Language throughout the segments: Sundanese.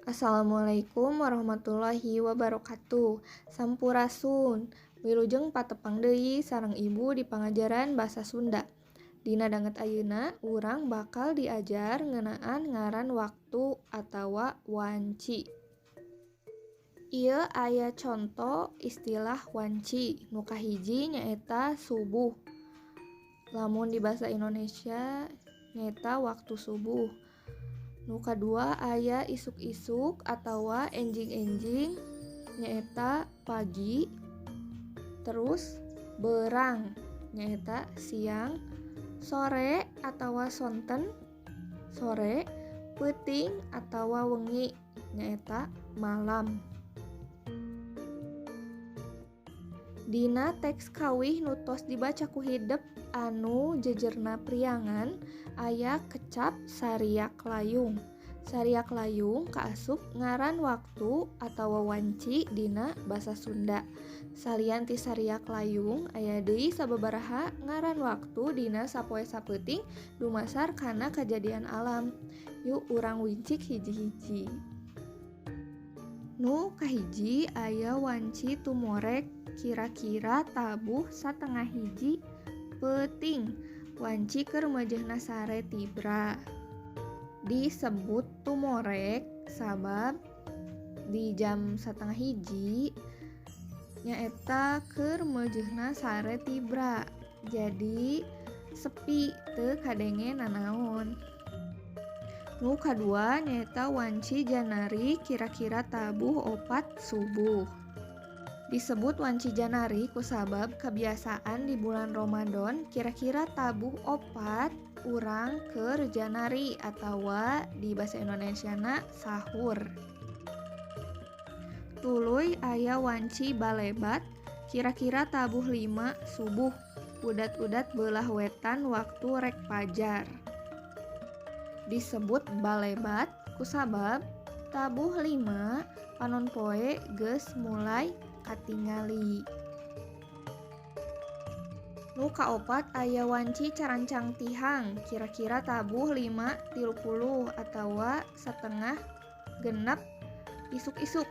Assalamualaikum warahmatullahi wabarakatuh. Sampurasun. Wilujeng patepang deui sareng ibu di pangajaran basa Sunda. Dina danget ayeuna urang bakal diajar ngeunaan ngaran waktu atawa wanci. Ieu aya conto istilah wanci. Nu kahiji nyaeta subuh. Lamun di basa Indonesia nyaeta waktu subuh. Nu kadua aya isuk-isuk atawa enjing-enjing nyaeta pagi. Terus berang nyaeta siang, sore atawa sonten sore, peuting atawa wengi nyaeta malam. Dina teks kawih nu tos dibaca ku hidep anu jejerna Priangan aya kecap sariak layung. Sariak layung kaasup ngaran waktu atawa wanci dina basa Sunda. Salian ti sariak layung aya deui sababaraha ngaran waktu dina sapoe sapeuting dumasar kana kajadian alam. Yuk urang wincik hiji-hiji. Nu kahiji aya wanci tumorek kira-kira tabuh 12:30 peuting. Wanci keur meujeuhna sare tibra. Disebut tumorek sabab di jam 12:30 nyaeta keur meujeuhna sare tibra. Jadi sepi teu kadenge nanaon. Nu kadua nyaeta wanci janari kira-kira tabuh 4 subuh. Disebut wanci janari kusabab kebiasaan di bulan Ramadan kira-kira tabuh 4 urang keur janari atawa di basa Indonesiana sahur. Tuluy aya wanci balebat kira-kira tabuh 5 subuh, udat-udat beulah wetan waktu rek pajar. Disebut balebat kusabab tabuh 5 panon poe geus mulai katingali. Nu kaopat aya wanci carancang tihang kira-kira tabuh 5:30 atawa 5:30 isuk-isuk.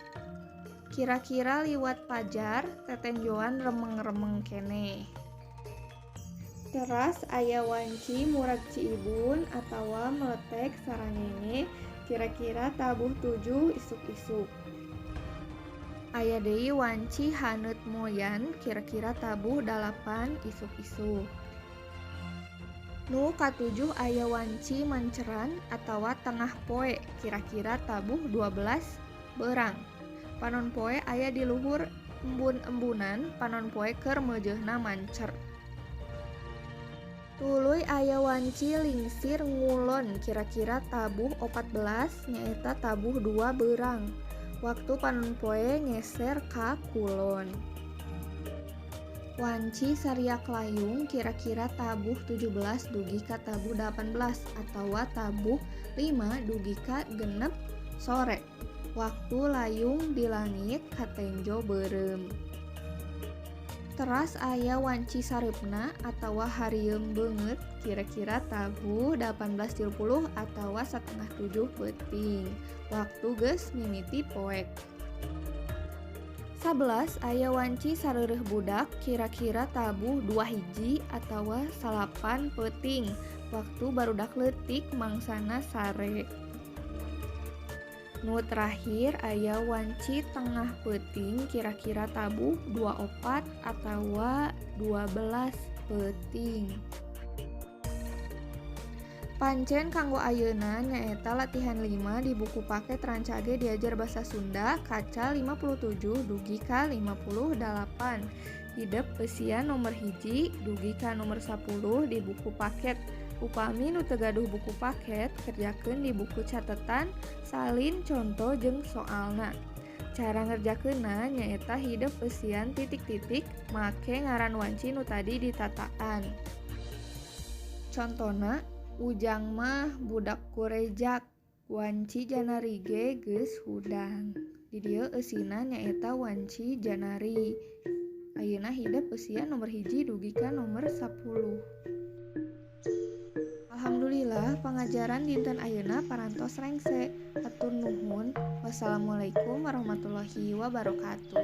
Kira-kira liwat pajar tetenjoan remeng-remeng keneh. Teras aya wanci murag ciibun atawa meletek sarangenge kira-kira tabuh 7 isuk-isuk. Aya deui wanci haneut moyan kira-kira tabuh 8 isuk-isuk. Nu katujuh aya wanci manceran atawa tengah poe kira-kira tabuh 12 berang. Panon poe aya di luhur embun-embunan, panon poe keur meujeuhna mancer. Tuluy aya wanci lingsir ngulon kira-kira tabuh 14 nyaeta tabuh 2 berang. Waktu panon poe ngeser ka kulon. Wanci sariak layung kira-kira tabuh 17 dugi ka tabuh 18 atawa tabuh 5 dugi ka 6 sore. Waktu layung di langit katenjo beureum. Teras aya wanci sareupna atawa harieum beungeut kira-kira tabuh 18:30 atawa 6:30 peuting. Waktu geus mimiti poek. 11 aya wanci sareureuh budak kira-kira tabuh 2:00 atawa 9 peuting. Waktu barudak leutik mangsana sare. Nu terakhir aya wanci tengah peuting kira-kira tabuh 24 atawa 12 peuting. Pancen kanggo ayeuna nyaeta latihan 5 di buku paket rancage diajar basa Sunda kaca 57 dugi ka 58. Hidep eusian nomor 1 dugi ka nomor 10 di buku paket. Upami nu teu gaduh buku paket, kerjakeun di buku catetan, salin conto jeung soalna. Cara ngerjakeunna nyaeta hidep eusian titik-titik make ngaran wanci nu tadi ditataan. Contona, Ujang mah budak kurejak, wanci janari ge geus hudang. Di dieu eusina nyaeta wanci janari. Ayeuna hidep eusian nomor 1 dugi ka nomor 10. Alhamdulillah pangajaran dinten ayeuna parantos rengse. Hatur nuhun. Wassalamualaikum warahmatullahi wabarakatuh.